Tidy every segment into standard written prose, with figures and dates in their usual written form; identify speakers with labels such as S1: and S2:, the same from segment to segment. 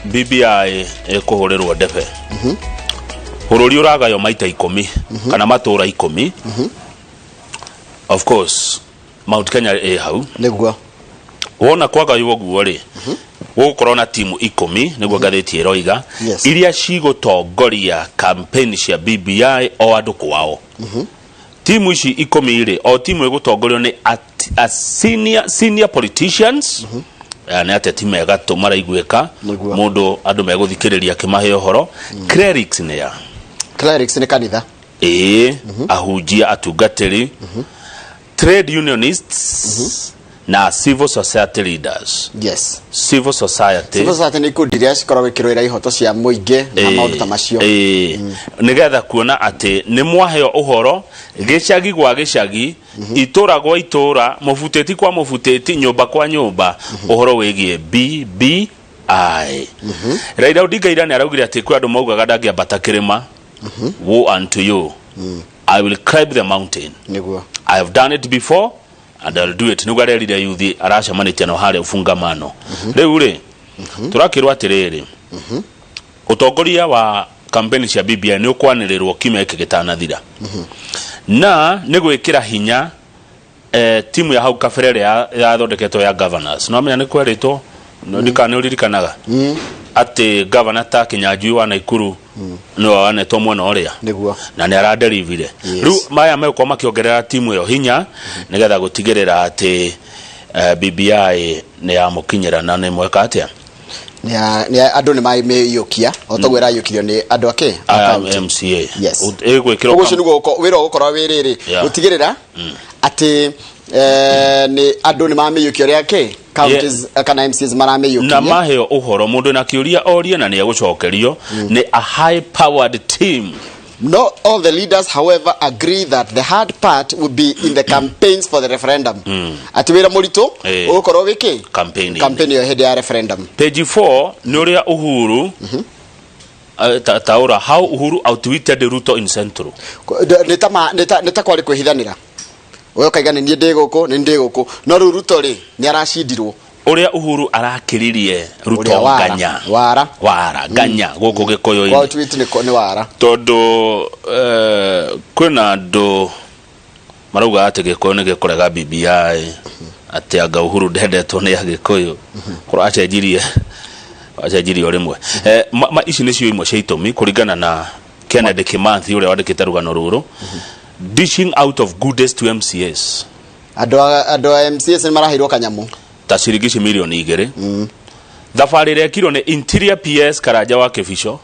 S1: BBI ĩkũhũrĩrwo ndebe. Bũrũri ũragaywo maita 10 kana matũra 10. Of course Mount Kenya ĩ hau. Wona kwagaywo ũguo rĩ, gũgũkorwo na timu 10, nĩguo ngathĩti ĩroiga, iria cigũtongoria campaign cia BBI o andũ kwao. Timu ici 10 rĩ, o timu ĩgũtongorio nĩ a senior politicians. Nĩ ateti megatũ maraiguĩka. Mũndũ andũ megũthikĩrĩria akĩmahe ũhoro. Clerics nĩ a?
S2: Clerics nĩ kanitha.
S1: Ĩĩ, ahunjia, atungatĩri, trade unionists na civil society leaders. Civil society.
S2: Civil society nĩ ikundi iria cikoragwo ikĩrũĩra ihoto cia mũingĩ na maũndũ ta macio.
S1: Ĩĩ, nĩgetha kuona atĩ nĩ mwaheo ũhoro gĩcagi gwa gĩcagi, itũra gwa itũra, mũbutĩti kwa mũbutĩti, nyũmba kwa nyũmba, ũhoro wĩgiĩ BBI. Raila Odinga ira nĩ araugire atĩ kwĩ andũ maugaga ndangĩambata kĩrĩma. Woe unto you. I will climb the mountain. I have done it before and I'll do it. Nĩguo arerire yuthi aracemanĩtie nao harĩa ũfungamano. Rĩu rĩ, tũrakĩrwo atĩrĩrĩ, ũtongoria wa kampeni cia BBI nĩ ũkwanĩrĩrwo kiumia gĩkĩ gĩtanathira, na nĩ gwĩkĩra hinya timu ya hau kabere ĩrĩa yathondeketwo ya governors. No amenya nĩ kwerĩtwo, ndikana nĩ ũririkanaga atĩ governor ta Kinyanjui wa Naikuru nĩwe wanetwo mwena ũrĩa na nĩ araderivire. Rĩu maya megũkorwo makĩongerera timu ĩyo hinya nĩgetha gũtigĩrĩra atĩ BBI nĩ yamũkinyĩra na nĩ mweka atĩa.
S2: Nĩ andũ nĩ mamĩiyũkia o toguo ĩraiyũkirio nĩ andũ ake a
S1: Aya
S2: county.
S1: MCA.
S2: Ũguo
S1: Ĩgwĩkĩrwo
S2: ũcio nĩguo wĩra ũgũkorwo wĩ rĩrĩ, gũtigĩrĩra atĩ nĩ andũ nĩ mamĩiyũkia ũrĩa kĩ counties kana MCAs
S1: na
S2: maramĩiyũkirie.
S1: Maheo ũhoro, mũndũ na kĩũria orie na nĩ egũcokerio nĩ a high powered team.
S2: Not all the leaders, however, agree that the hard part will be in the campaigns for the referendum. Ati wĩra mũritũ ũgũkorwo wĩkĩ?
S1: Campaign-inĩ.
S2: Campaign ĩyo hĩndĩ ya referendum.
S1: Page 4 nĩ ũrĩa Uhuru taũra how Uhuru outwitted Ruto in Central.
S2: Nĩ ta kwarĩ kwĩhithanĩra, we ũkaiga nĩ niĩ ndĩ gũkũ, nĩ ndĩ gũkũ, no rĩu Ruto rĩ, nĩ aracindirwo.
S1: Ũrĩa Uhuru arakĩririe Ruto.
S2: Ũrĩa wara.
S1: Nganya.
S2: Wara.
S1: Wara nganya gũkũ
S2: Kwa
S1: Gĩkũyũ-inĩ.
S2: Outwit nĩ wara.
S1: Tondũ kwĩna andũ marauga atĩ Gĩkũyũ nĩ gĩkũrega BBI, atĩ anga Uhuru ndendetwo nĩ Agĩkũyũ, korwo acenjirie o rĩmwe. Ici nĩcio imwe cia itũmi kũringana na Kennedy Kimathi ũrĩa wandĩkĩte rũgano rũrũ, dishing out of goodies to MCAs.
S2: Andũ a MCAs nĩ maraheirwo kanyamũ.
S1: Ta ciringi ici mirioni 2, thabarĩ ĩrĩa ĩkirwo nĩ Interior PS Karanja wa Kĩbico,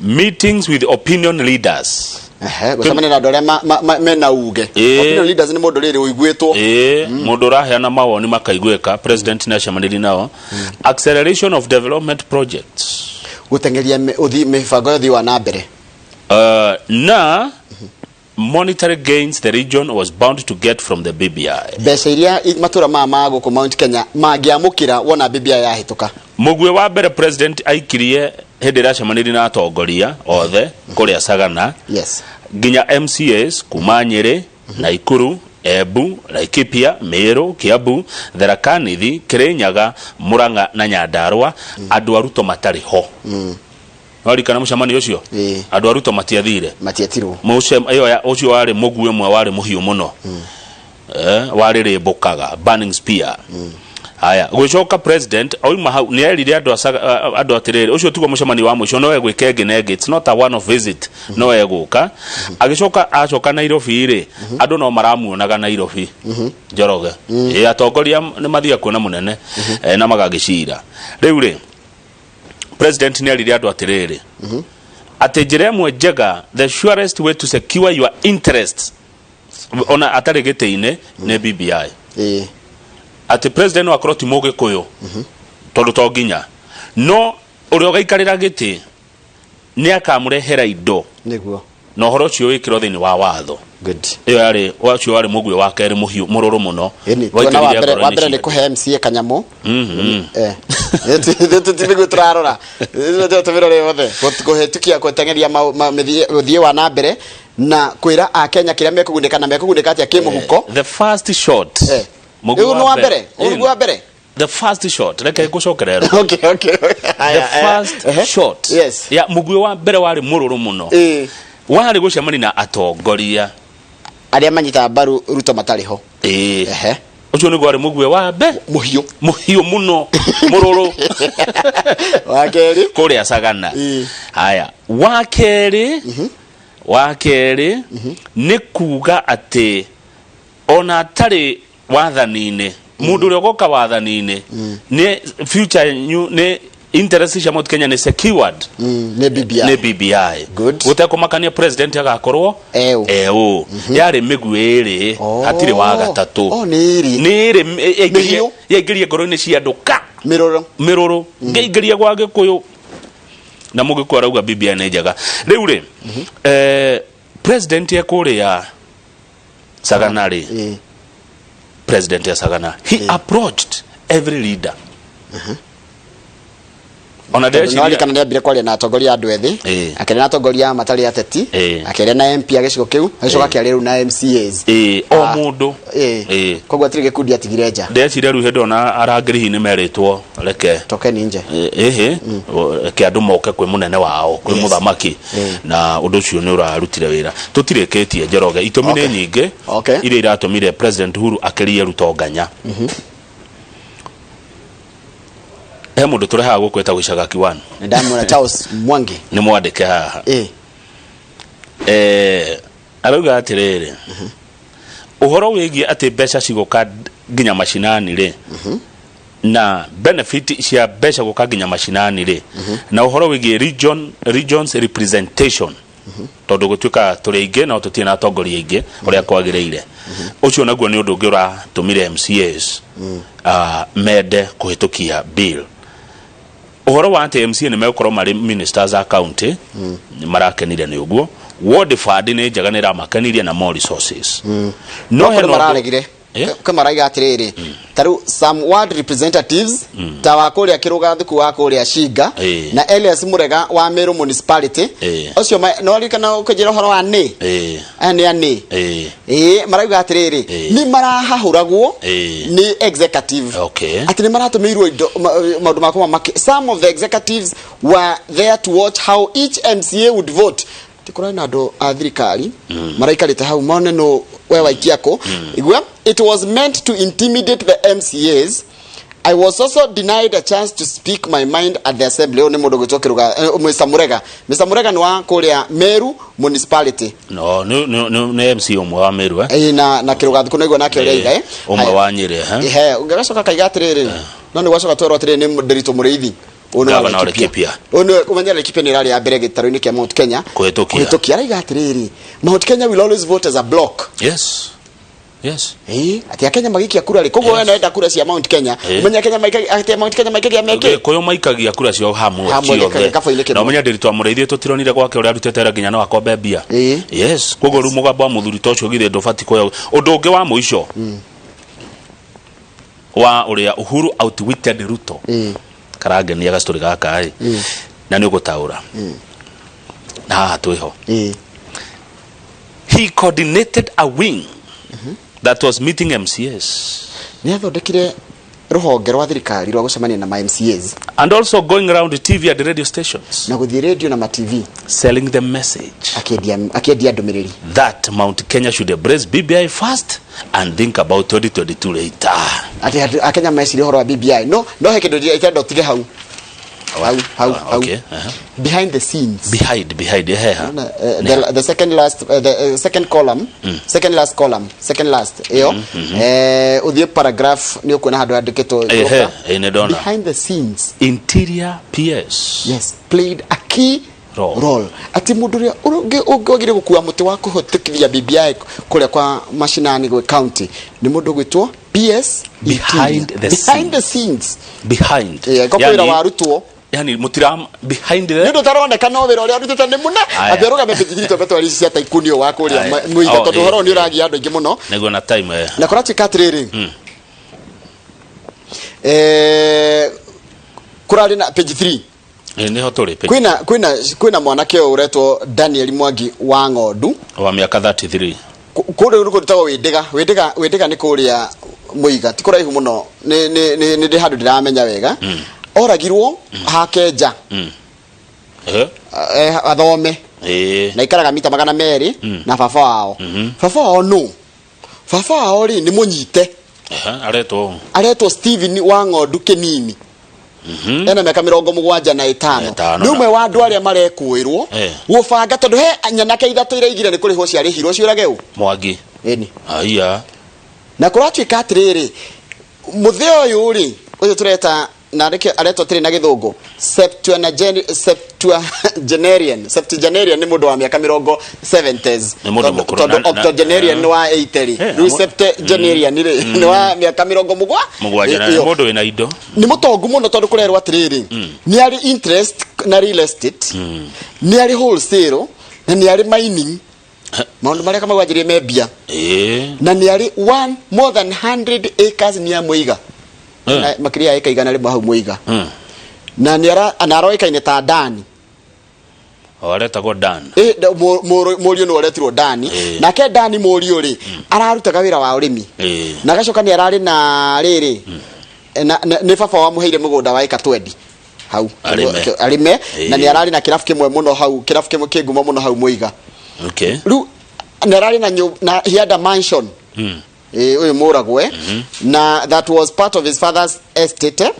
S1: meetings with opinion leaders.
S2: Ehe, gũcemania na andũ arĩa mena uge. Opinion leaders nĩ mũndũ rĩrĩ ũiguĩtwo.
S1: Ĩĩ, mũndũ ũraheana mawoni makaiguĩka. President nĩ acemanirie nao. Acceleration of development projects.
S2: Gũteng'eria mĩbango ya ũthii wa na mbere.
S1: Na monetary gains the region was bound to get from the BBI.
S2: Mbeca iria matũra maya ma gũkũ Mount Kenya mangĩamũkĩra wona BBI yahĩtũka.
S1: Mũguĩ wa mbere president aikirie hĩndĩ ĩrĩa acemanirie na atongoria othe kũrĩa Sagana, nginya MCAs kuma Nyĩrĩ, Naikuru, Embu, Laikipia, Meru, Kiambu, Tharaka Nithi, Kirinyaga, Murang'a na Nyandarua, andũ a Ruto matarĩ ho. Warikana mũcemanio ũcio?
S2: Ĩĩ.
S1: Andũ a Ruto matiathire.
S2: Matietirwo.
S1: Ũcio warĩ mũguĩ ũmwe warĩ mũhiũ mũno, warĩ rĩmbũkaga burning spear. Haya, gũcoka president oima hau nĩ erire andũ andũ atĩrĩrĩ, ũcio tiguo mũcemanio wa mũico, no egwĩka ĩngĩ na ĩngĩ. It's not a one off visit, no egũka. Agĩcoka acoka Nairobi rĩ, andũ no maramuonaga Nairobi. Njoroge, ĩ atongoria nĩ mathiaga kuona mũnene na magagĩcira. Rĩu rĩ, president nĩ erire andũ atĩrĩrĩ, atĩ njĩra ĩmwe njega, the surest way to secure your interests ona atarĩ gĩtĩ-inĩ, nĩ BBI. Atĩ president no akorwo ti mũgĩkũyũ, tondũ to nginya, no ũrĩa ũgaikarĩra gĩtĩ nĩ akamũrehera indo na ũhoro ũcio wĩkĩrwo thĩinĩ wa watho. Ĩyo yarĩ, ũcio warĩ mũguĩ wa kerĩ mũhiũ mũrũrũ mũno.
S2: Ĩni tuona wa
S1: Waitĩrĩria
S2: mbere wa
S1: ngoro-inĩ
S2: mbere nĩ
S1: cia
S2: kũhe MCA kanyamũ. Tiguo tũrarora, tũmĩrore yothe, kũhetũkia gũteng'eria ũthiĩ wa na mbere na kwĩra akenya kĩrĩa mekũgunĩka na mekũgunĩka atĩa kĩmũhuko.
S1: The first shot.
S2: Rĩu nĩ wa mbere, ũyũ nĩguo wa mbere.
S1: The first shot, reke ngũcokerere.
S2: Okay.
S1: The
S2: Haya,
S1: first shot ya mũguĩ wa mbere warĩ mũrũrũ mũno, warĩ gũcemania na atongoria
S2: arĩa manyitaga mbaru Ruto matarĩ ho.
S1: Ĩĩ. Ũcio nĩguo warĩ mũguĩ wa mbe
S2: Mũhiũ.
S1: Mũhiũ mũno, mũrũrũ.
S2: Wa kerĩ?
S1: Kũrĩa Sagana. Haya, wa kerĩ nĩ kuga atĩ ona atarĩ wathani-inĩ, mũndũ ũrĩa ũgoka wathani-inĩ, nĩ future yanyu, nĩ interest cia Mount Kenya nĩ secured.
S2: Nĩ BBI.
S1: Nĩ BBI.
S2: Good.
S1: Gũtekũmakania president agakorwo
S2: Eũ.
S1: Eũ. Yarĩ mĩguĩ ĩrĩ. Hatirĩ wa gatatũ.
S2: Oh, nĩ ĩrĩ.
S1: Nĩ ĩrĩ.
S2: Mĩhiũ.
S1: Yaingĩrie ngoro-inĩ cia andũ ka
S2: mĩrũrũ.
S1: Mĩrũrũ ngĩingĩria gwa Gĩkũyũ na Mũgĩkũyũ arauga BBI nĩ njega. Rĩu rĩ, president ekũrĩa Sagana rĩ, president ya Sagana, he approached every leader ona
S2: Tondũ nĩ
S1: ndĩreciria
S2: warikana nĩ ambire kwaria na atongoria a andũ ethĩ, akĩaria na atongoria matarĩ ateti, akĩaria na MP a gĩcigo kĩu, agĩcoka akĩaria rĩu na MCAs.
S1: Ĩĩ, o mũndũ.
S2: Koguo hatirĩ gĩkundi atigire nja.
S1: Ndĩreciria rĩu hĩndĩ ona arangĩri hihi nĩ merĩtwo reke
S2: tokeni nje.
S1: Ĩhĩ, reke andũ moke kwĩ mũnene wao, kwĩ mũthamaki. Na ũndũ ũcio nĩ ũrarutire wĩra. Tũtirĩkĩtie, Njoroge, itũmi nĩ nyingĩ iria iratũmire President Uhuru akĩrie Ruto nganya. He mũndũ tũrehaga gũkũ etagwo Icagaki One.
S2: Nĩ ndamwona, Charles Mwangi.
S1: Nĩ mwandĩke haha. Arauga atĩrĩrĩ, ũhoro wĩgiĩ atĩ mbeca cigũka nginya macinani rĩ, na benefit cia mbeca gũka nginya macinani rĩ, na ũhoro wĩgiĩ regions representation, tondũ gũtuĩka tũrĩ aingĩ no tũtirĩ na atongoria aingĩ ũrĩa kwagĩrĩire, ũcio naguo nĩ ũndũ ũngĩ ũratũmire MCAs mende kũhĩtũkia bill. Ũhoro wa atĩ MCA nĩ megũkorwo marĩ ministers a county, nĩ marakenire nĩ ũguo. Ward fund nĩ njega, nĩ ĩramakenirie, na more resources. No
S2: no
S1: hena
S2: kũrĩ
S1: ũndũ-
S2: mararegire. Kwĩ maraiga atĩrĩrĩ, ta rĩu some ward representatives, ta wa kũrĩa Kĩrũgathuku, wa kũrĩa Shinga, na Elias Murega wa Meru Municipality. Ũcio no ririkana ũkĩnjĩra ũhoro wa nĩ aya nĩ anĩ. Ĩĩ, marauga atĩrĩrĩ, nĩ marahahũragwo nĩ executive, atĩ nĩ maratũmĩirwo indo maũndũ ma kũmamaki. Some of the executives were there to watch how each MCA would vote. Ti kũrarĩ na andũ a thirikari maraikarĩte hau mone no we waikia kũ. Igua, it was meant to intimidate the MCAs. I was also denied a chance to speak my mind at the assembly. Ũyũ nĩ mũndũ gwĩtwo Kĩrũga, Mr. Murega. Mr. Murega nĩ wa kũrĩa Meru Municipality.
S1: No nĩ MC ũmwe wa Meru, eh?
S2: Ĩĩ, na Kĩrũga Thuku nĩguo nake ũrĩa iga, eh?
S1: Ũmwe
S2: Haya.
S1: wa Nyĩrĩ, eh?
S2: Ehe, ũngĩgacoka kaiga atĩrĩrĩ, no nĩ gwacoka twerwo atĩrĩrĩ, nĩ Ndĩritũ Mũrĩithi. Ũyũ nĩ wa
S1: Gavana wa
S2: Laikipia.
S1: Laikipia.
S2: Ũyũ nĩ ũmenye Laikipia nĩ ĩrarĩ ya mbere gĩtarũ-inĩ kĩa Mount Kenya
S1: Kũhĩtũkia.
S2: Kũhĩtũkia. Araiga atĩrĩrĩ, Mount Kenya will always vote as a block. Ĩĩ, atĩ Akenya magĩikia kura rĩ, koguo we nĩwenda kura cia Mount Kenya, ũmenye Akenya maikagia, atĩ Mount Kenya maikagia mekĩ
S1: Gĩkũyũ maikagia kura ciao hamwe
S2: hamwe,
S1: ciothe.
S2: Gĩkabũ-inĩ kĩmwe.
S1: Na ũmenye Ndĩritũ wa Mũrĩithi tũtironire gwake ũrĩa arutĩte wĩra nginya no akombe mbia. Yes, koguo rĩu mũgambo wa mũthuri ta ũcio githĩ ndũbati kuoya. Ũndũ ũngĩ wa mũico wa ũrĩa Uhuru outwitted Ruto, karangenia gastory gaka ĩ, na nĩ ũgũtaũra na haha twĩho. He coordinated a wing that was meeting MCAs
S2: Nĩ athondekire rũhonge rwa thirikari rwa gũcemania na ma MCAs
S1: and also going around the TV and radio stations
S2: na gũthiĩ radio na ma TV
S1: selling the message
S2: akĩendia ndũmĩrĩri
S1: that Mount Kenya should embrace BBI first and think about 2022 later.
S2: Atĩ Akenya mecirie ũhoro wa BBI. No he kĩndũ itenda ũtige hau hau hau hau.
S1: Okay.
S2: Behind the scenes.
S1: Behind heha.
S2: Na, the second last, the second column, second last column, second last ĩyo, ũthiĩ paragraph nĩ ũkuona handũ handĩkĩtwo.
S1: Ehe, nĩ ndona.
S2: Behind the scenes.
S1: Interior PS
S2: yes, played a key
S1: role.
S2: Role, atĩ mũndũ ũrĩa ũngĩagire gũkua mũtĩ wa kũhĩtũkithia BBI kũrĩa kwa mashinani gwĩ county nĩ mũndũ ũgwĩtwo PS.
S1: Behind
S2: Interior.
S1: the
S2: Behind the scenes.
S1: Behind.
S2: Ko wĩra warutwo
S1: Yani mutira behind
S2: nĩ
S1: the
S2: ũndũ ũtaroneka, no wĩra ũrĩa arutĩte nĩ mũna.
S1: Aya.
S2: Atĩ arũgame pĩtigiri twambe twari ici cia taikuni ũyũ wa kũrĩa
S1: Aya.
S2: Mũiga
S1: Oh,
S2: tondũ ũhoro ũyũ nĩ ũragia andũ aingĩ mũno.
S1: Nĩguo na time, eh.
S2: Na kũratuĩka atĩrĩrĩ, kũrarĩ na page 3.
S1: Nĩho tũrĩ page.
S2: Kwĩna mwanake ũyũ ũretwo Daniel Mwangi wa Ng'ondu
S1: wa mĩaka 33.
S2: Kũrĩa kũrutagwo Wĩndĩga. Wĩndĩga nĩ kũrĩa Mũiga, ti kũraihu mũno, nĩ nĩ nĩ nĩ ndĩ handũ ndĩramenya wega. Oragirwo hakenja. Athome. Na ikaraga mita 200 na baba wao. Baba wao nũ? Baba wao rĩ, nĩ mũnyite.
S1: Aretwo?
S2: Aretwo Steven wa Ng'ondu Kĩnini. Ena mĩaka 75.
S1: Ĩtano.
S2: Nĩ ũmwe wa andũ arĩa marekũĩrwo gũbanga, tondũ he nyanake ithatũ iraigire nĩ kũrĩhwo ciarĩhirwo ciũrage ũ?
S1: Mwangi.
S2: Ĩni.
S1: Aiya.
S2: Na kũratuĩka atĩrĩrĩ, mũthĩ ũyũ rĩ, ũyũ tũreta na nĩkĩo aretwo atĩrĩ na gĩthũngũ septuagenarian. Septuagenarian nĩ mũndũ wa mĩaka mĩrongo 70s.
S1: Nĩ mũndũ mũkũrũ.
S2: Tondũ octogenarian nĩ wa 80 rĩ. Rĩu septuagenarian rĩ, nĩ wa mĩaka mĩrongo mũgwa
S1: mũgwanja na
S2: ĩyo.
S1: Nĩ mũndũ wĩna indo.
S2: Nĩ mũtongu mũno, tondũ kũrerwo atĩrĩrĩ, nĩ arĩ interest na real estate, nĩ arĩ wholesale na nĩ arĩ mining, maũndũ marĩa Kamau anjirie me mbia. Na nĩ arĩ one more than 100 acres nĩ amũiga. Na makĩria ya ĩka 100 hau mũiga. Na nĩ ara na aroĩkaine ta Dani.
S1: O aretagwo Dan.
S2: Mũriũ nĩ aretirwo Dani. Nake Dani mũriũ rĩ, ararutaga wĩra wa ũrĩmi. Na agacoka nĩ ararĩ na rĩrĩ nĩ baba wamũheire mũgũnda wa ĩka 20 hau.
S1: Arĩme.
S2: Arĩme. Na nĩ ararĩ na kĩrabu kĩmwe mũno hau, kĩrabu kĩmwe kĩ ngumo mũno hau mũiga. Rĩu nĩ ararĩ na na he had a mansion. Ũyũ mũragwe na that was part of his father's estate,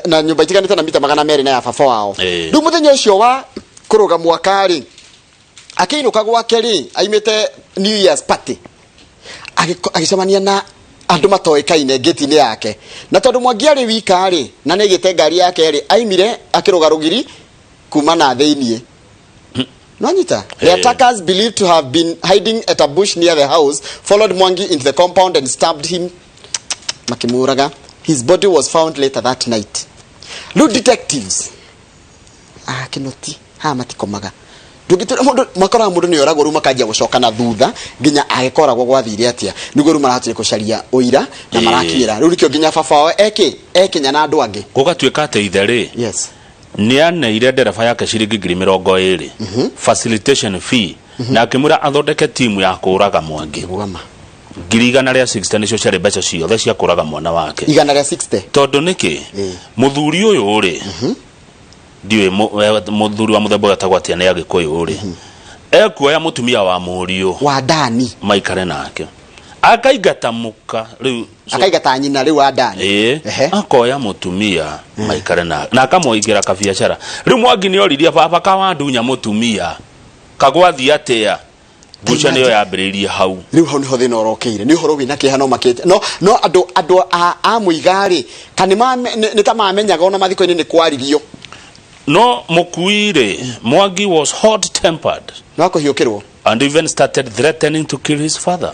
S2: na nyũmba itiganĩte na mita 200 na ya baba wao. Rĩu mũthenya ũcio wa kũrũga mwaka rĩ, akĩinũka gwake rĩ, aimĩte New Year's party, agĩcemania na andũ matoĩkaine ngĩti-inĩ yake. Na tondũ Mwangi arĩ wika rĩ, na nĩ aigĩte ngari yake rĩ, aimire akĩrũga rũgiri kuma na thĩiniĩ. Nwanyita? The attackers, believed to have been hiding at a bush near the house, followed Mwangi into the compound and stabbed him. Makimuraga. His body was found later that night. Rĩu detectives, ah, kinoti haha matikomaga, ndũngĩtwĩra mũndũ makoraga mũndũ nĩ oragwo, rĩu makanjia gũcoka na thutha nginya agĩkoragwo gwathire atĩa, nĩguo rĩu marahotire gũcaria ũira na marakinyĩra rĩu nĩkĩo nginya baba wao eki ekinya na andũ angĩ.
S1: Gũgatuĩka atĩ ithe rĩ, nĩ aneire ndereba yake ciringi 20,000 facilitation fee na akĩmwĩra athondeke timu ya kũraga Mwangi.
S2: Nĩguo ma.
S1: 160,000 nĩcio ciarĩ mbeca ciothe cia kũraga mwana wake.
S2: 160.
S1: Tondũ nĩkĩ? Mũthuri ũyũ rĩ, ndiũĩ mũthuri wa mũthemba ũyũ etagwo atĩa nĩ Agĩkũyũ rĩ, ekuoya mũtumia wa mũriũ
S2: wa Dani
S1: maikare nake, akaingata mũka rĩu
S2: akaigata nyina rĩu wa Dani.
S1: Akoya mũtumia maikare na akamũigĩra kabiacara. Rĩu Mwangi nĩ oririe, "Baba, kawandunya mũtumia kagwathiĩ atĩa?" Mbuca nĩyo yambĩrĩirie hau.
S2: Rĩu hau nĩho thĩna ũrokĩire, nĩ ũhoro wĩna kĩeha, no makĩte no andũ a mũiga rĩ, kana nĩ ta mamenyaga ona mathiko-inĩ nĩ kwaririo.
S1: No mũkui rĩ, Mwangi was hot tempered
S2: no akũhiũkĩrwo
S1: and even started threatening to kill his father.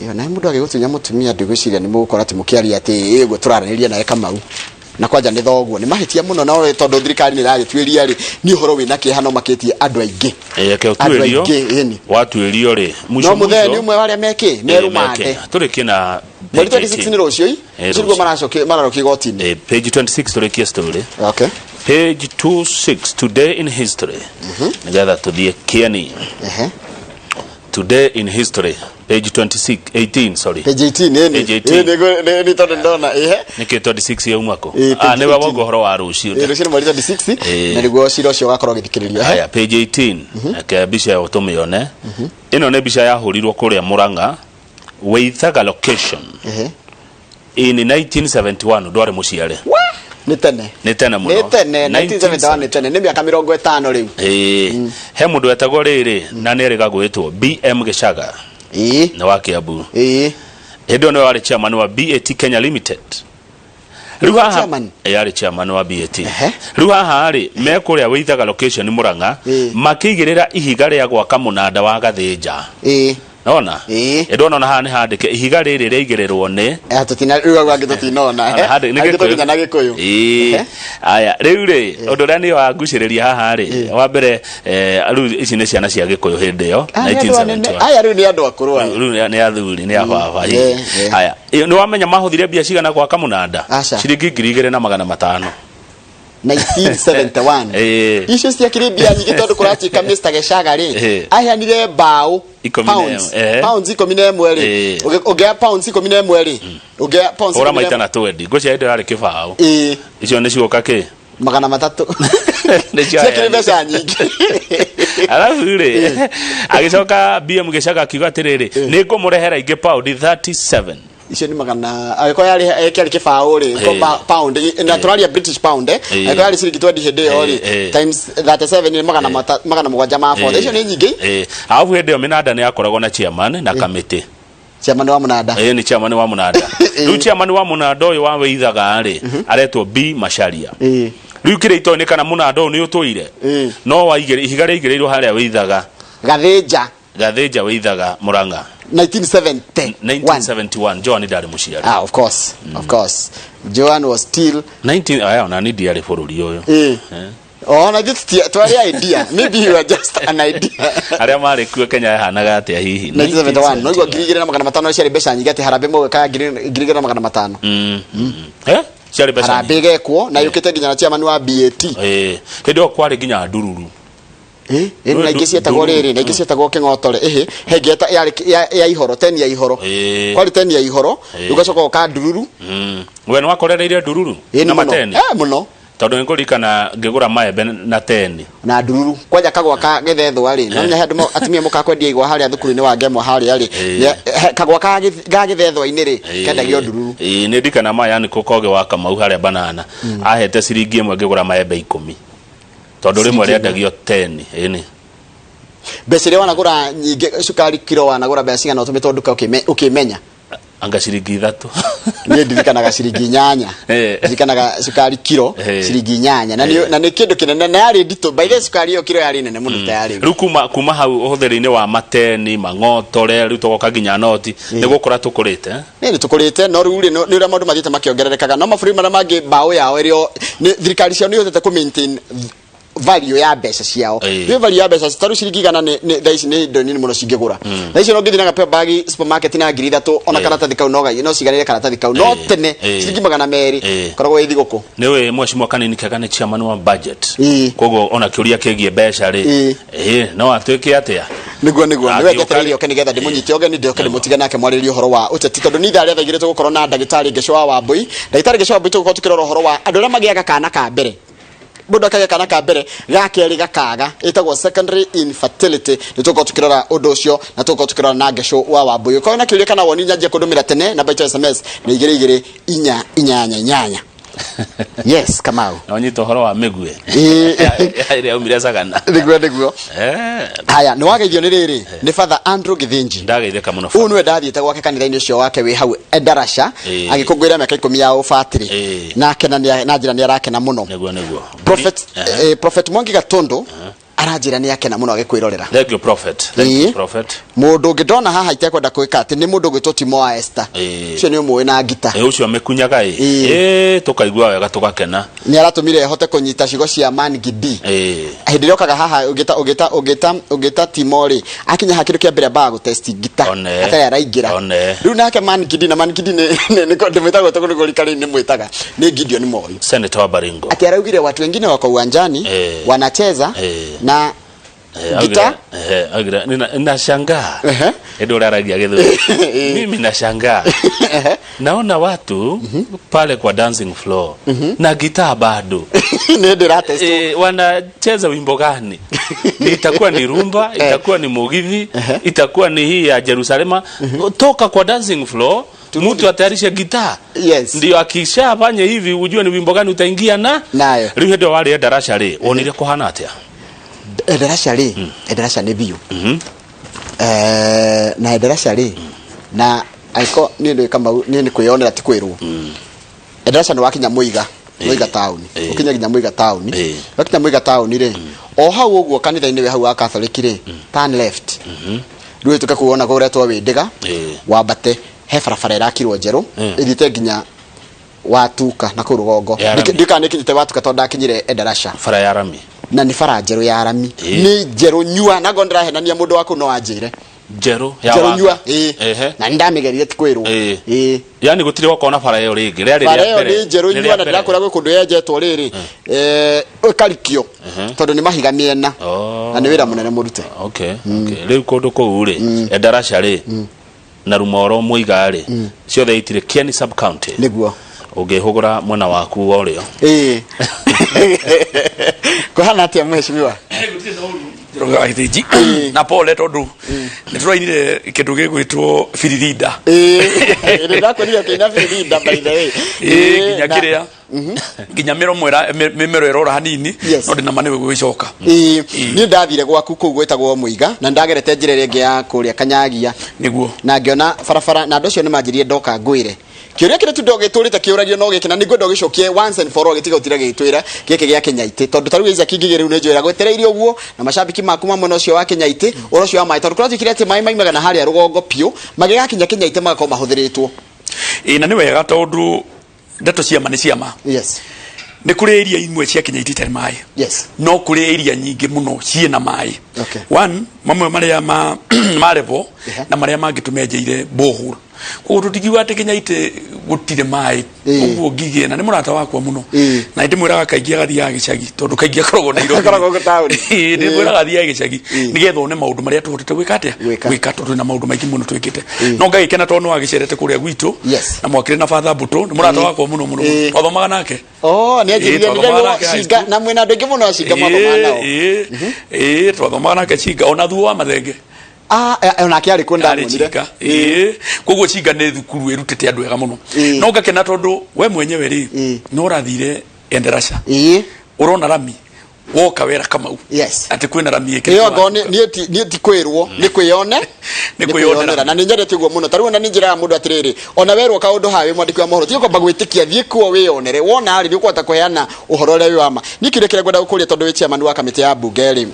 S2: Ĩyo naye mũndũ agĩgũtunya mũtumia, ndigwĩciria nĩ mũgũkora atĩ mũkĩaria atĩ ĩguo tũraranĩria naye Kamau na kwanja nĩ thoguo, nĩ mahĩtia mũno. Na tondũ thirikari nĩ ĩragĩtuĩria rĩ, nĩ ũhoro wĩna kĩeha no makĩtie andũ aingĩ.
S1: Reke
S2: Andũ
S1: ũtuĩrio.
S2: aingĩ, ĩni.
S1: Watuĩrio rĩ, mũico
S2: no mũthee nĩ
S1: mũico
S2: ũmwe wa arĩa mekĩ merũmande.
S1: Tũrĩkie na
S2: Mweri
S1: page
S2: 26
S1: 18.
S2: nĩ rũciũ i. Ũcio nĩguo
S1: Rũciũ.
S2: maracokia mararokia igoti-inĩ.
S1: Page 26 tũrĩkie story. Page 26, today in history, nĩgetha tũthiĩ kĩeni. Today in history, page 26, 18, sorry.
S2: Page 18, ĩni.
S1: Page 18.
S2: Ĩ, nĩ tondũ ndona ĩhe.
S1: Nĩkĩ 26 yauma kũ?
S2: Page
S1: Ah, nĩwe
S2: 18.
S1: wauga ũhoro wa rũciũ.
S2: Rũciũ nĩ mweri 26. Na nĩguo cira ũcio ũgakorwo ũgĩthikĩrĩrio.
S1: Haya, page 18, reke mbica ĩyo tũmĩone. Ĩno nĩ mbica yahũrirwo kũrĩa Mũrang'a, Weithaga location, in 1971. Ndwarĩ mũciare.
S2: Nĩ tene.
S1: Nĩ tene mũno.
S2: Nĩ tene, 1971 nĩ tene, nĩ mĩaka 50 rĩu.
S1: He mũndũ wetagwo rĩrĩ na nĩ erĩga gwĩtwo BM Gĩcaga. Nĩ wa Kiambu. Hĩndĩ ĩyo nĩwe warĩ chairman wa BAT Kenya Limited. Rĩu haha
S2: Chairman?
S1: Yarĩ chairman wa BAT. Rĩu haha rĩ, me kũrĩa Wĩithaga location Mũrang'a, makĩigĩrĩra ihiga rĩa gwaka mũnanda wa Gathĩnja. Nona ĩndĩ ona haha nĩ handĩke ihiga rĩrĩ rĩaigĩrĩrwo nĩ
S2: Tũtina rĩu hau angĩ tũtinona.
S1: Ona nĩ
S2: Angĩ
S1: Gĩkũyũ.
S2: tũkinya na Gĩkũyũ.
S1: Aya, rĩu rĩ, ũndũ ũrĩa nĩ wangucĩrĩria haha rĩ, wa mbere, rĩu ici nĩ ciana cia Gĩkũyũ hĩndĩ ĩyo.
S2: Ah, nĩ andũ anene.
S1: 1971.
S2: Aya rĩu nĩ andũ akũrũ aya.
S1: Rĩu nĩ athuri, nĩ ababa. Aya, nĩ wamenya mahũthire mbia cigana gwaka mũnanda?
S2: Aca.
S1: Ciringi 2,500.
S2: 1971. Icio ciakĩrĩ mbia nyingĩ tondũ kũratuĩka Mr. Gecaga rĩ, aheanire mbaũ
S1: 11.
S2: Pounds,
S1: pounds
S2: 11 rĩ. Ũngĩoya pounds 11 rĩ, ũngĩoya pounds
S1: Hũra
S2: 11
S1: maita na twendi ngwĩciria hĩndĩ ĩyo yarĩ kĩbaũ. Icio nĩ cioka kĩ?
S2: 300.
S1: Nĩcio
S2: Ciakĩrĩ
S1: aheanire.
S2: mbeca nyingĩ.
S1: Alafu rĩ, agĩcoka BM Gĩcaga akiuga atĩrĩrĩ, nĩ ngũmũrehera ingĩ paundi 37.
S2: Icio nĩ magana, angĩkorwo yarĩ kĩarĩ kĩbaũ rĩ, ko pound na tũraria British pound, angĩkorwo yarĩ ciringi 20 hĩndĩ ĩyo rĩ, times 37 nĩ 740 ma 4. Icio nĩ nyingĩ.
S1: Alafu hĩndĩ ĩyo mĩnanda nĩ yakoragwo na chairman na kamĩtĩ.
S2: Chairman wa mũnanda.
S1: Ĩĩ, nĩ chairman wa mũnanda. Rĩu chairman wa mũnanda ũyũ wa wĩithaga rĩ, aretwo B Macharia. Rĩu kĩrĩa itoĩ nĩ kana mũnanda ũyũ nĩ ũtũire, no waigĩrĩ ihiga rĩaigĩrĩirwo harĩa wĩithaga.
S2: Gathĩnja.
S1: Gathĩnja wĩithaga Mũrang'a.
S2: 1971.
S1: 1971, Joan ndarĩ mũciari.
S2: Ah, of course, of course, Joan was still
S1: 19 aya, ona ni ndiarĩ bũrũri ũyũ.
S2: Oh, na ithuĩ twarĩ idea. Maybe you are just an idea.
S1: Arĩa marĩ kuo, Kenya yahanaga atĩa hihi?
S2: 1971, no igua 2500 ciarĩ mbeca nyingĩ, atĩ harambee mũgwĩkaga 2500.
S1: Ciarĩ mbeca
S2: Harambee
S1: nyingĩ.
S2: ĩgekwo na yũkĩte nginya na chairman wa BAT.
S1: Hĩndĩ ĩyo kwarĩ nginya ndururu.
S2: Na ingĩ cietagwo rĩrĩ, na ingĩ cietagwo kĩng'otore. Ĩhĩ, he ingĩ yarĩ ya ihoro, teni ya ihoro. Kwarĩ teni ya ihoro, rĩu ũgacoka ũka ndururu.
S1: We nĩ wakorereire ndururu
S2: Ĩĩ,
S1: na
S2: nĩ mũno.
S1: mateni?
S2: Eh, mũno.
S1: Tondũ nĩ ngũririkana ngĩgũra maembe na teni.
S2: Na ndururu kwanja kagwa ka gĩthethwa rĩ, no he andũ atumia mokaga kwendia igwa harĩa thukuru-inĩ wa Ngemwa harĩa rĩ. Kagwa ka gĩthethwa-inĩ rĩ, kendagio ndururu.
S1: Ĩĩ, nĩ ndikana maya nĩ kũkoge wa Kamau harĩa banana ahete ciringi 1 ngĩgũra maembe 10, tondũ rĩmwe
S2: Ciringi ĩmwe.
S1: rĩendagio teni, ĩni.
S2: Mbeca iria wanagũra nyingĩ, cukari kiro wanagũra mbeca cigana ũtũmĩtwo nduka ũkĩmenya?
S1: Anga ciringi 3.
S2: Niĩ ndirikanaga ciringi 8. Ndirikanaga cukari kiro ciringi 8, na nĩ kĩndũ kĩnene na yarĩ nditũ. By the way, cukari ĩyo kiro yarĩ nene mũno ta yarĩ.
S1: Rĩu kuma hau ũhũthĩri-inĩ wa mateni, mang'otore, rĩu tũgoka nginya noti, nĩ gũkũra tũkũrĩte, eh?
S2: Nĩ tũkũrĩte, no rĩu rĩ, nĩ ũrĩa maũndũ mathiĩte makĩongererekaga, no mabũrũri marĩa mangĩ mbaũ yao ĩrĩ nĩ thirikari ciao nĩ ihotete kũ maintain value ya mbeca ciao. Rĩu value ya mbeca, tarĩu ciringi 100 nĩ thaa ici nĩ indo nini mũno cingĩgũra. Thaa ici no ngĩthiĩ na gapea bagi supermarket na 3000, ona karatathi kau no no ciganĩre karatathi kau, no tene ciringi 200 koragwo ĩ thigũkũ.
S1: Nĩ wĩ mheshimiwa Kanini Kega nĩ chairman wa budget. Koguo ona kĩũria kĩgiĩ mbeca rĩ, no atuĩke atĩa?
S2: Niguo
S1: Angĩũka
S2: nĩwe ngetereire oke nĩgetha ndĩmũnyite ũgeni, ndĩoke ndĩmũtige nake mwarĩrie ũhoro wa ũteti, tondũ nĩ ithaa rĩa thaa 2 tũgũkorwo na ndagĩtarĩ Ngecũ wa Wambũi. Ndagĩtarĩ Ngecũ wa Wambũi, tũgũkorwo tũkĩrora ũhoro wa andũ arĩa magĩaga kana ka mbere, mũndũ akagĩa kana ka mbere, ga kerĩ gakaga, ĩtagwo secondary infertility. Nĩ tũgũkorwo tũkĩrora ũndũ ũcio na tũgũkorwo tũkĩrora na Ngecũ wa Wambũi. Ũkorwo na kĩũria kana woni, nyanjia kũndũmĩra tene namba itũ ya SMS nĩ 22488. Yes, Kamau.
S1: Na ũnyita ũhoro wa mĩguĩ ĩrĩa yaumire Sagana.
S2: Nĩguo. Haya, nĩ wageithio nĩ rĩrĩ, nĩ Father Andrew Githinji.
S1: Ndageithĩka mũno.
S2: Ũyũ nĩwe ndathiĩte gwake kanitha-inĩ ũcio wake wĩ hau Endarasha, agĩkũngũĩra mĩaka 10 ya ũbatĩrĩ, nake na njĩra nĩ arakena mũno.
S1: Nĩguo.
S2: Prophet, Prophet Mwangi Gatundu aranjĩra nĩ akena mũno agĩkwĩrorera.
S1: Thank you, Prophet. Thank you, Prophet.
S2: Mũndũ ũngĩ ndona haha itekwenda kwĩka atĩ nĩ mũndũ ũgwĩtwo Timo wa Esther. Ũcio nĩ ũmũĩ na ngita.
S1: Ũcio mĩkunyaga ĩ. Tũkaigua wega, tũgakena.
S2: Nĩ aratũmire hote kũnyita ciugo cia Man Gidi. Hĩndĩ ĩrĩa okaga haha, ũngĩta Timo rĩ, akinya haha kĩndũ kĩa mbere ambaga gũtesti ngita
S1: One.
S2: atarĩ araingĩra.
S1: One.
S2: Rĩu nake Man Gidi, na Man Gidi ndĩmwĩtaga tondũ nĩguo rika rĩu nĩmwĩtaga nĩ Gideon Moi.
S1: Senator wa Baringo.
S2: Ati araugire watu wengine wako uwanjani wanacheza na gita.
S1: Augire, "Ninashangaa hĩndĩ ũrĩa aragia gĩthũngũ, mimi nashangaa naona watu pale kwa dancing floor na gitaa bado."
S2: Nĩ ndĩratestwo.
S1: Wanacheza wimbo gani? Ni itakuwa ni rumba, itakuwa ni mugithi, itakuwa ni hii ya Jerusalema? Toka kwa dancing floor, mtu atayarishe gitaa, ndio akishafanya hivi ujue ni wimbo gani utaingia na
S2: nayo.
S1: Rĩu hĩndĩ ĩyo warĩ ndarasha rĩ, wonire kũhana atĩa?
S2: Endarasha rĩ, Endarasha nĩ biũ. Na Endarasha rĩ, na angĩkorwo niĩ ndĩ Kamau, niĩ nĩ kwĩyonera ti kwĩrwo. Endarasha nĩ wakinya Mũiga, Mũiga taũni, ũkinya nginya Mũiga taũni. Wakinya Mũiga taũni rĩ, o hau ũguo kanitha-inĩ wĩ hau wa Catholic rĩ, turn left, rĩu ũhĩtũke kuona kũretwo Wĩndĩga, wambate he barabara ĩrakirwo njerũ, ĩthiĩte nginya Watuka na kũu rũgongo.
S1: Ya rami.
S2: Ndiũĩ kana nĩkinyĩte Watuka tondũ ndakinyire Endarasha.
S1: Bara ya rami.
S2: Na nĩ bara njerũ ya rami. Nĩ njerũ nyua, na ngorwo ndĩrahenania mũndũ wa kũu no anjĩre.
S1: Njerũ ya
S2: Njerũ
S1: wanga.
S2: nyua, ĩĩ. Na nĩndamĩgerire, ti kwĩrwo. Ĩĩ.
S1: Yani gũtirĩ gwakorwo na bara ĩyo rĩngĩ, rĩarĩ
S2: Bara
S1: rĩa
S2: ĩyo
S1: mbere.
S2: nĩ njerũ
S1: Nĩ rĩa
S2: nyua, na
S1: mbere.
S2: ndĩrakwĩra gwĩ kũndũ yenjetwo rĩrĩ, ĩkarikio tondũ nĩ mahiga mĩena. Na nĩ wĩra mũnene mũrute.
S1: Okay. Rĩu kũndũ kũu rĩ, Endarasha rĩ, na Rumoro Muiga rĩ, ciothe itirĩ Kieni sub county.
S2: Nĩguo.
S1: Ũngĩhũgũra mwena waku wa ũrĩo.
S2: Ĩĩ, kũhana atĩa, mheshimiwa?
S3: Gĩthĩnji na pole, tondũ nĩ tũrainire kĩndũ gĩgwĩtwo biririnda.
S2: Ĩĩ, nĩndakwĩrire ũkĩina biririnda, by the way.
S3: Ĩĩ, nginya kĩrĩa, nginya mĩromo mĩmero ĩrora hanini. No ndĩna ma nĩwe gũgĩcoka.
S2: Ĩĩ, niĩ ndathire gwaku kũu gwĩtagwo Mũiga, na ndagerete njĩra ĩrĩa ĩngĩ ya kũrĩa Kanyagia.
S3: Nĩguo.
S2: Na ngĩona barabara, na andũ acio nĩ manjĩrire ndoka ngwĩre kĩũria kĩrĩa tu ndogĩtũrĩte kĩũragio no gĩkĩ, na nĩngwenda ũgĩcokie once and for all, gĩtiga gũtira gĩgĩtwĩra gĩkĩ gĩa Kĩnyaitĩ, tondũ ta rĩu Isaac Ngigĩ rĩu nĩ njwĩra gwetereire ũguo na macambĩki maku ma mwena ũcio wa Kĩnyaitĩ, ũhoro ũcio wa maĩ, tondũ kũratuĩkire atĩ maĩ maimaga na harĩa rũgongo biũ, magĩgakinya Kĩnyaitĩ magakorwo mahũthĩrĩtwo.
S3: Ĩĩ, na nĩ wega, tondũ ndeto ciama nĩ ciama. Nĩ kũrĩ area imwe cia Kĩnyaitĩ itarĩ maĩ, no kũrĩ area nyingĩ mũno ciĩna maĩ. One, mamwe marĩa ma level na marĩa mangĩ tũmenjeire borehole, koguo tũtingiuga atĩ Kĩnyaitĩ gũtirĩ maĩ. Ũguo Ngigĩ na nĩ mũrata wakwa mũno, na ndĩmwĩraga kaingĩ agathiaga gĩcagi, tondũ kaingĩ akoragwo Nairobi.
S2: Akoragwo taũni.
S3: Ĩĩ, ndĩmwĩraga athiage gĩcagi nĩgetha one maũndũ marĩa tũhotete gwĩka atĩa.
S2: Gwĩka.
S3: Gwĩka, tondũ twĩna maũndũ maingĩ mũno twĩkĩte. No ngagĩkena tondũ nĩwagĩcerete kũrĩa gwitũ na mwakĩrĩ na batha mbũtũ, nĩ mũrata wakwa mũno mũno mũno. Twathomaga nake.
S2: Oh, nĩ anjĩrire.
S3: Ĩĩ, twathomaga nake high
S2: Cinga
S3: school.
S2: na mwĩna andũ aingĩ mũno a Cinga mwathomaga nao.
S3: Ĩĩ, ĩĩ, twathomaga nake Cinga, ona thuo wa Mathenge.
S2: Ah, onake arĩ kuo.
S3: Arĩ
S2: Ndamuonire.
S3: Cinga. Ĩĩ, koguo Cinga nĩ thukuru ĩrutĩte andũ ega mũno. No ngakena tondũ we mwenyewe rĩ, no ũrathire Endarasha, ũrona rami woka wera Kamau atĩ kwĩna rami ĩkĩrĩtwo.
S2: Ĩyo ngo niĩ ti kwĩrwo, nĩ kwĩyone.
S3: Nĩ kwĩyonera.
S2: Na nĩ nyendete ũguo mũno. Ta rĩu ona nĩ njĩraga mũndũ atĩrĩrĩ, ona werwo kaũndũ haha wĩ mwandĩki wa mohoro, tiga kwamba gwĩtĩkia, thiĩ kuo wĩyonere. Wona rĩ, nĩ ũkũhota kũheana ũhoro ũrĩa wĩ wa ma. Niĩ kĩũria kĩrĩa ngwenda gũkũria, tondũ wĩ chairman wa kamĩtĩ ya mbunge rĩ,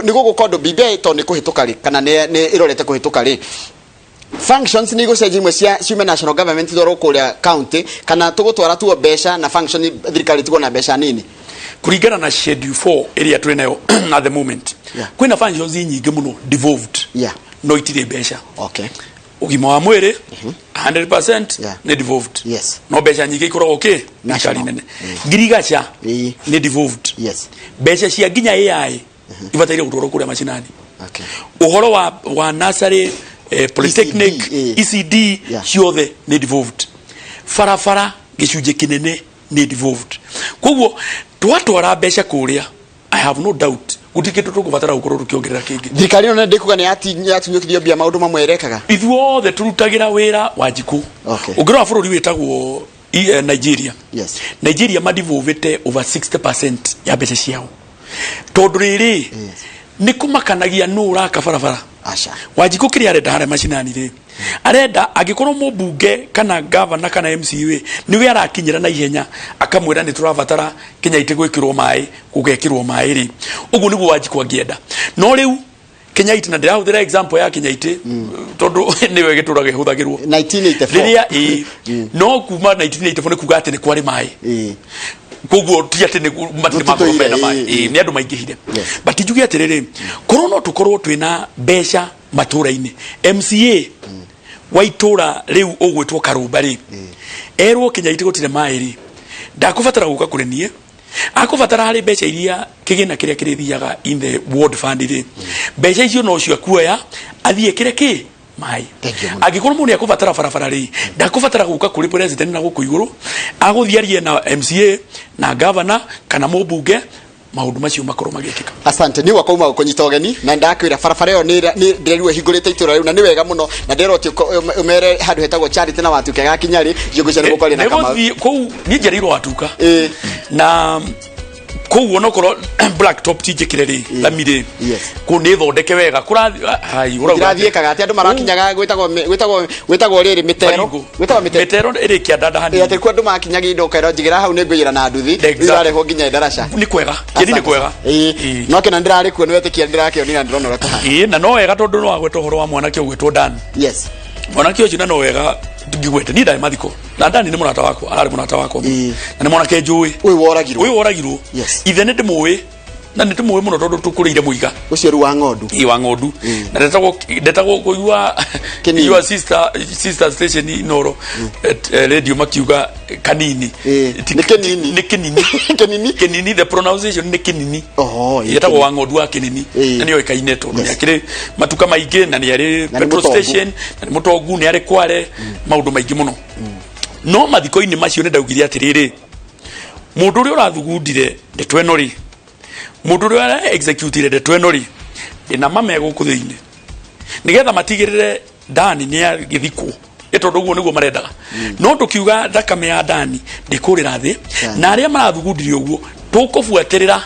S2: nĩ gũgũka ũndũ BBI tondũ nĩ kũhĩtũka rĩ, kana nĩ ĩrorete kũhĩtũka rĩ, functions nĩ igũcenjia imwe cia ciume national government itwarwo kũrĩa county, kana tũgũtwara tuo mbeca na function thirikari tigwo na mbeca nini?
S3: Kũringana na schedule 4 ĩrĩa twĩ nayo at the moment, kwĩna functions nyingĩ mũno devolved, no itirĩ mbeca. Ũgima wa mwĩrĩ 100% nĩ devolved, no mbeca nyingĩ ikoragwo kĩ thirikari
S2: National.
S3: nene. Ngirigaca nĩ devolved. Mbeca cia nginya AI ibataire gũtwarwo kũrĩa macinani. Ũhoro wa nursery, polytechnic,
S2: ECD,
S3: ECD, ciothe nĩ devolved. Barabara gĩcunjĩ kĩnene nĩ devolved. Koguo twatwara mbeca kũrĩa, I have no doubt gũtirĩ kĩndũ tũkũbatara gũkorwo tũkĩongerera kĩngĩ.
S2: Thirikari ĩno ndĩkuga nĩ yatunyũkithio mbia maũndũ mamwe ĩrekaga.
S3: Ithuothe tũrutagĩra wĩra wa njikũ. Ũngĩrora bũrũri wĩtagwo Nigeria, Nigeria madevolvĩte over 60% ya mbeca ciao, tondũ rĩrĩ nĩ kũmakanagia nũ ũraka barabara.
S2: Aca.
S3: Wanjikũ kĩrĩa arenda harĩa macinani rĩ, arenda angĩkorwo mũmbunge kana gavana kana MCA nĩwe arakinyĩra na ihenya akamwĩra nĩ tũrabatara Kĩnyaitĩ gwĩkĩrwo maĩ, gũgekĩrwo maĩ rĩ, ũguo nĩguo Wanjikũ angĩenda. No rĩu Kĩnyaitĩ, na ndĩrahũthĩra example ya Kĩnyaitĩ tondũ nĩwe gĩtũraga ĩhũthagĩrwo.
S2: 1984.
S3: Rĩrĩa ĩ no kuma 1984 nĩ kuga atĩ nĩ kwarĩ maĩ, koguo ti atĩ nĩ matirĩ makorwo
S2: Gũtitũire,
S3: mena maĩ. Ĩ, nĩ andũ maingĩhire. But njuge atĩrĩrĩ, korwo no tũkorwo twĩna mbeca matũra-inĩ, MCA wa itũra rĩu ũgwĩtwo Karũmba rĩ, erwo Kĩnyaitĩ gũtirĩ maĩ rĩ, ndakũbatara gũka kũrĩ niĩ, akũbatara harĩ mbeca iria kĩgĩna kĩrĩa kĩrĩthiaga in the ward fund rĩ, mbeca icio no cio akuoya athiĩ ekĩre kĩ maĩ.
S2: Thank you mũno.
S3: Angĩkorwo mũndũ nĩakũbatara barabara rĩ, ndakũbatara gũka kũrĩ president na gũkũ igũrũ, agũthiĩ arie na MCA na governor kana mũmbunge, maũndũ macio makorwo magĩkĩka.
S2: Asante, nĩ gwakwa uma gũkũnyita ũgeni, na ndakwĩra barabara ĩyo nĩ ndĩrerwo ĩhingũrĩte itũra rĩu, na nĩ wega mũno, na ndĩrerwo atĩ ũmere handũ hetagwo Charity na watuĩka gakinya rĩ njũngũ cia nĩ gũkwaria na Kamau.
S3: Nĩgũthiĩ kũu, niĩ njereirwo Watuka, na kũu onokorwo blacktop ti njĩkĩre rĩ, rami rĩ, kũu nĩ thondeke wega kũrathiĩ hai ũrauga atĩa?
S2: Irathiĩkaga atĩ andũ marakinyaga gwĩtagwo rĩrĩ mĩtero.
S3: Baringo.
S2: Gwĩtagwo mĩtero.
S3: Mĩtero ĩrĩ kĩandanda hanini.
S2: Atĩ kuo andũ makinyaga indo ũkerwo njigĩra hau nĩ ngũiyĩra na nduthi. Irarehwo nginya ndaraca.
S3: Nĩ kwega, kĩeni nĩ kwega.
S2: Ĩĩ, no kĩna ndĩrarĩ kuo, nĩ wetĩkia ndĩrakĩonire na ndĩrona ũrĩa kũhana.
S3: Ĩĩ, na no wega tondũ no wagweta ũhoro wa mwanake ũgwĩtwo Dan. Mwanake ũcio, na no wega ngigwete, niĩ ndarĩ mathiko na Dani nĩ mũrata wakwa, ararĩ mũrata wakwa mũno. Na nĩ mwanake njũĩ.
S2: Ũyũ woragirwo.
S3: Ũyũ woragirwo. Ithe nĩ ndĩmũĩ. Na nĩ tũmũĩ mũno tondũ tũkũrĩire mũiga.
S2: Ũcio rĩu wa ng'ondu.
S3: Ĩ, wa ng'ondu. Na ndetagwo kũigua
S2: Kĩnini.
S3: Your sister station Inoro radio makiuga kanini.
S2: Nĩ kĩnini.
S3: Nĩ kĩnini.
S2: Kĩnini.
S3: Kĩnini, the pronunciation nĩ kĩnini.
S2: Oho, ĩ,
S3: Yetagwo wa ng'ondu wa kĩnini. Na nĩ oĩkaine tondũ nĩ akĩrĩ matuka maingĩ na nĩ arĩ
S2: Na nĩ
S3: petrol
S2: mũtongu.
S3: station na nĩ mũtongu, nĩ arĩ kware maũndũ maingĩ mũno. No mathiko-inĩ macio nĩ ndaugire atĩrĩrĩ, mũndũ ũrĩa ũrathugundire ndeto ĩno rĩ, mũndũ ũrĩa ũra executire ndeto ĩno rĩ, ndĩna mame gũkũ thĩinĩ nĩgetha matigĩrĩre Dani nĩ agĩthikwo, nĩ tondũ ũguo nĩguo marendaga. No tũkiuga thakame ya Dani ndĩkũrĩra thĩ, na arĩa marathugundire ũguo tũkũbuatĩrĩra,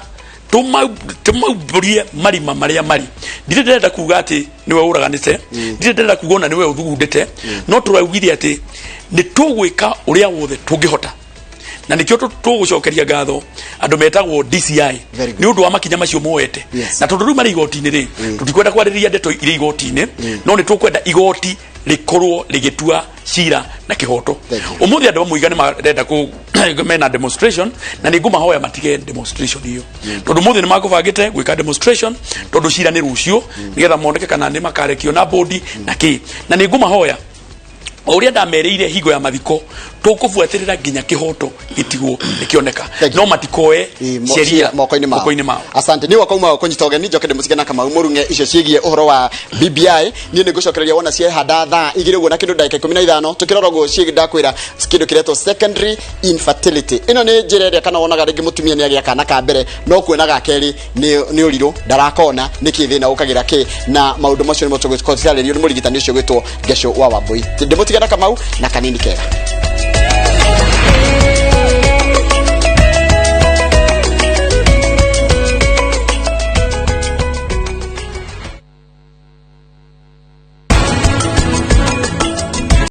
S3: tũmaumbũrie marima marĩa marĩ. Ndirĩ ndĩrenda kuga atĩ nĩwe ũraganĩte, ndirĩ ndĩrenda kuga ona nĩwe ũthugundĩte, no tũraugire atĩ nĩ tũgwĩka ũrĩa wothe tũngĩhota, na nĩkĩo tũgũcokeria ngatho andũ metagwo DCI
S2: Very good.
S3: nĩ ũndũ wa makinya macio moete. Na tondũ rĩu marĩ igoti-inĩ rĩ, tũtikwenda kwarĩrĩria ndeto irĩ igoti-inĩ, no nĩ tũkwenda igoti rĩkorwo rĩgĩtua cira na kĩhoto.
S2: Thank you.
S3: Ũmũthĩ andũ a mũiga nĩ marenda kũ mena demonstration, na nĩ ngũmahoya matige demonstration iyo, tondũ mũthĩ nĩ makũbangĩte gwĩka demonstration, tondũ cira nĩ rũciũ, nĩgetha moneke kana nĩ makarekio na bodi na kĩ. Na nĩ ngũmahoya o ũrĩa ndamerĩire hingo ya mathiko, tũkũbuatĩrĩra nginya kĩhoto gĩtigwo nĩkĩoneka.
S2: Thank you.
S3: No matikoe sheria
S2: moko-inĩ mao.
S3: Moko-inĩ mao.
S2: Asante. Nĩ wakauma kũnyita ũgeni, njoke ndĩmũcige na Kamau Mũrung'e icio ciĩgiĩ ũhoro wa BBI. Niĩ nĩ ngũcokereria wona ciehanda thaa 2 ũguo na kĩndũ ndagĩka 15, tũkĩrora ũguo ciĩgiĩ, ndakwĩra kĩndũ kĩretwo secondary infertility. Ĩno nĩ njĩra ĩrĩa kana wonaga rĩngĩ mũtumia nĩ agĩa kana ka mbere, no kuona ga kerĩ nĩ ũrirũ, ndarakona nĩkĩ thĩna ũkagĩra kĩ, na maũndũ macio nĩmo tũgũtarĩrio nĩ mũrigitani ũcio gwĩtwo Ngeco wa Wambui. Ndĩmũtige na Kamau na kanini kega.